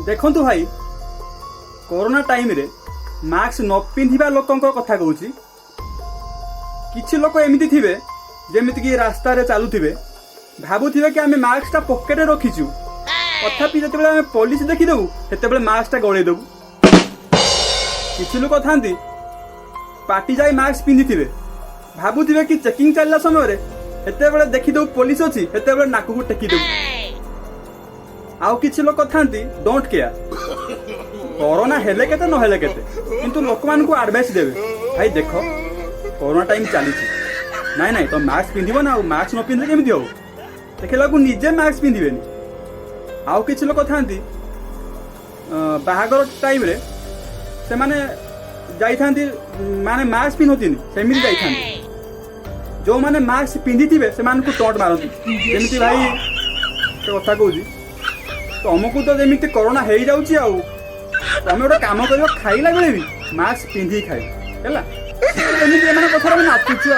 ଦେଖନ୍ତୁ ଭାଇ, କରୋନା ଟାଇମରେ ମାସ୍କ ନ ପିନ୍ଧିବା ଲୋକଙ୍କ କଥା କହୁଛି। କିଛି ଲୋକ ଏମିତି ଥିବେ, ଯେମିତିକି ରାସ୍ତାରେ ଚାଲୁଥିବେ, ଭାବୁଥିବେ କି ଆମେ ମାସ୍କଟା ପକେଟରେ ରଖିଛୁ। ତଥାପି ଯେତେବେଳେ ଆମେ ପୋଲିସ ଦେଖିଦେବୁ, ସେତେବେଳେ ମାସ୍କଟା ଗଳେଇ ଦେବୁ। କିଛି ଲୋକ ଥାନ୍ତି, ପାଟି ଯାଇ ମାସ୍କ ପିନ୍ଧିଥିବେ, ଭାବୁଥିବେ କି ଚେକିଂ ଚାଲିଲା ସମୟରେ ସେତେବେଳେ ଦେଖିଦେବୁ ପୋଲିସ ଅଛି, ସେତେବେଳେ ନାକକୁ ଟେକିଦେବୁ। ଆଉ କିଛି ଲୋକ ଥାନ୍ତି, don't care, corona ହେଲେ କେତେ ନହେଲେ କେତେ, କିନ୍ତୁ ଲୋକମାନଙ୍କୁ ଆଡଭାଇସ୍ ଦେବେ, "ଭାଇ ଦେଖ, କରୋନା ଟାଇମ୍ ଚାଲିଛି, ନାଇଁ ନାଇଁ, ତମେ ମାସ୍କ ପିନ୍ଧିବ ନା ଆଉ, ମାସ୍କ ନ ପିନ୍ଧିଲେ କେମିତି ହବ?" ଦେଖିଲା ବେଳକୁ ନିଜେ ମାସ୍କ ପିନ୍ଧିବେନି। ଆଉ କିଛି ଲୋକ ଥାନ୍ତି, ବାହାଘର ଟାଇମ୍ରେ ସେମାନେ ଯାଇଥାନ୍ତି, ମାନେ ମାସ୍କ ପିନ୍ଧନ୍ତିନି, ସେମିତି ଯାଇଥାନ୍ତି। ଯେଉଁମାନେ ମାସ୍କ ପିନ୍ଧିଥିବେ, ସେମାନଙ୍କୁ ଟଣ୍ଟ ମାରନ୍ତି। ଯେମିତି ଭାଇ, ଗୋଟେ କଥା କହୁଛି, ତମକୁ ତ ଯେମିତି କରୋନା ହେଇଯାଉଛି, ଆଉ ତମେ ଗୋଟେ କାମ କରିବ, ଖାଇଲା ବେଳେ ବି ମାସ୍କ ପିନ୍ଧିକି ଖାଇବ, ହେଲା? ଏମିତି ଏମାନଙ୍କ କଥାରେ ଆମେ ନାଚୁଛୁ।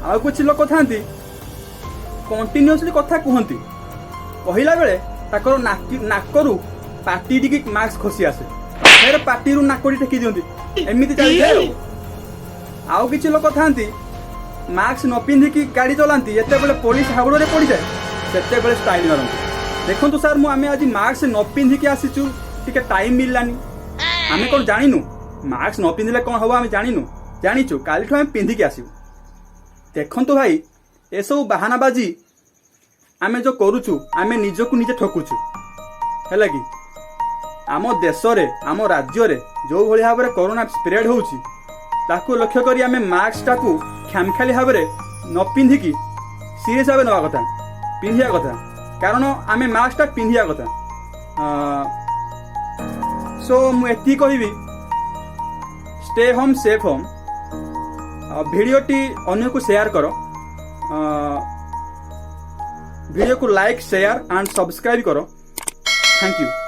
ଆଉ କିଛି ଲୋକ ଥାନ୍ତି, କଣ୍ଟିନ୍ୟୁଅସଲି କଥା କୁହନ୍ତି, କହିଲା ବେଳେ ତାଙ୍କର ନାକରୁ ପାଟି ଟିକେ ମାସ୍କ ଖସି ଆସେ, ଫେର ପାଟିରୁ ନାକଟି ଟେକି ଦିଅନ୍ତି। ଏମିତି ଚାଲିଥାଏ। ଆଉ କିଛି ଲୋକ ଥାନ୍ତି, ମାସ୍କ ନ ପିନ୍ଧିକି ଗାଡ଼ି ଚଲାନ୍ତି। ଯେତେବେଳେ ପୋଲିସ ହାବୁଡ଼ରେ ପଡ଼ିଯାଏ, ସେତେବେଳେ ଷ୍ଟାଇଲ ମାରନ୍ତି, "ଦେଖନ୍ତୁ ସାର୍, ଆମେ ଆଜି ମାସ୍କ ନ ପିନ୍ଧିକି ଆସିଛୁ, ଟିକେ ଟାଇମ୍ ମିଳିଲାନି। ଆମେ କ'ଣ ଜାଣିନୁ ମାସ୍କ ନ ପିନ୍ଧିଲେ କ'ଣ ହବ? ଆମେ ଜାଣିନୁ? ଜାଣିଛୁ, କାଲିଠୁ ଆମେ ପିନ୍ଧିକି ଆସିବୁ।" ଦେଖନ୍ତୁ ଭାଇ, ଏସବୁ ବାହାନାବାଜି ଆମେ ଯେଉଁ କରୁଛୁ, ଆମେ ନିଜକୁ ନିଜେ ଠକୁଛୁ, ହେଲା କି? ଆମ ଦେଶରେ, ଆମ ରାଜ୍ୟରେ ଯେଉଁଭଳି ଭାବରେ କରୋନା ସ୍ପ୍ରେଡ୍ ହେଉଛି, ତାକୁ ଲକ୍ଷ୍ୟ କରି ଆମେ ମାସ୍କଟାକୁ ଖାମଖିଆଲି ଭାବରେ ନ ପିନ୍ଧିକି ସିରିୟସ୍ ଭାବେ ନେବା କଥା, ପିନ୍ଧିବା କଥା। କାରଣ ଆମେ ମାସ୍କଟା ପିନ୍ଧିବା କଥା। ସୋ ମୁଁ ଏତିକି କହିବି, ଷ୍ଟେ ହୋମ୍, ସେଫ୍ ହୋମ୍। ଭିଡ଼ିଓଟି ଅନ୍ୟକୁ ସେୟାର କର। ଭିଡ଼ିଓକୁ ଲାଇକ୍, ସେୟାର ଆଣ୍ଡ ସବସ୍କ୍ରାଇବ୍ କର। Thank you.